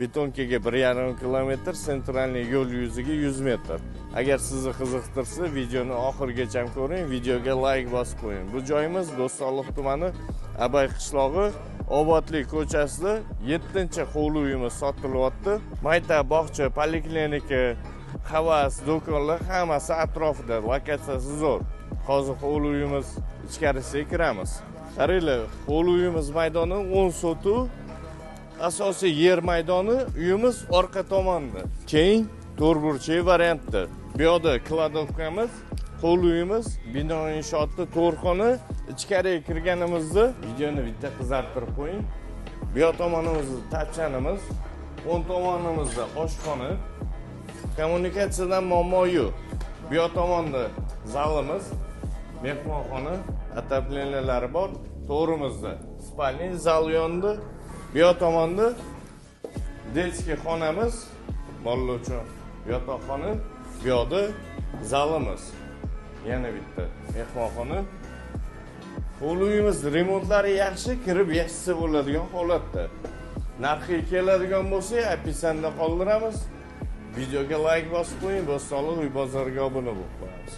Betonkaga 1,5 kilometr, sentralniy yo'l yuziga 100 metr. Agar sizni qiziqtirsa, videoni oxirigacha ko'ring, videoga like bosib qo'ying. Bu joyimiz Bo'stonliq tumani, Abay qishlog'i, Obodlik ko'chasida 7-hovli uyimiz sotilyapti. Maktab, bog'cha, poliklinika, havas, do'konlar hammasi atrofida, lokatsiyasi zo'r. Hozir hovli uyimiz ichkarisiga kiramiz. Qaranglar, hovli uyimiz maydoni 10 sotu, asosiy yer maydoni uyimiz orqa tomonda. Keyin to'rtburchak variantda. Bu yoqda kladovkamiz, hovli uyimiz, bino inshootda to'rxona. Ichkariga kirganimizda videoni bitta qizartirib qo'ying. Bu yoq tomonimizda tapchanimiz, o'ng tomonimizda oshxona. Kommunikatsiyadan muammo yo'q. Bu yoq tomonda zalimiz, mehmonxona, otopleniyalari bor. To'g'rimizda spalniy zal yonida. Bu yoq tomonda detskiy xonamiz, bolalar uchun yotoqxona. Bu yoqda zalimiz. Yana bitta mehmonxona. Hovli uyimiz remontlari yaxshi, kirib yashasa bo'ladigan holatda. Narxiga keladigan bo'lsak, opisanda qoldiramiz. Videoga like bosib qo'ying, Bo'stonliq uy bozoriga obuna bo'lib qo'yamiz.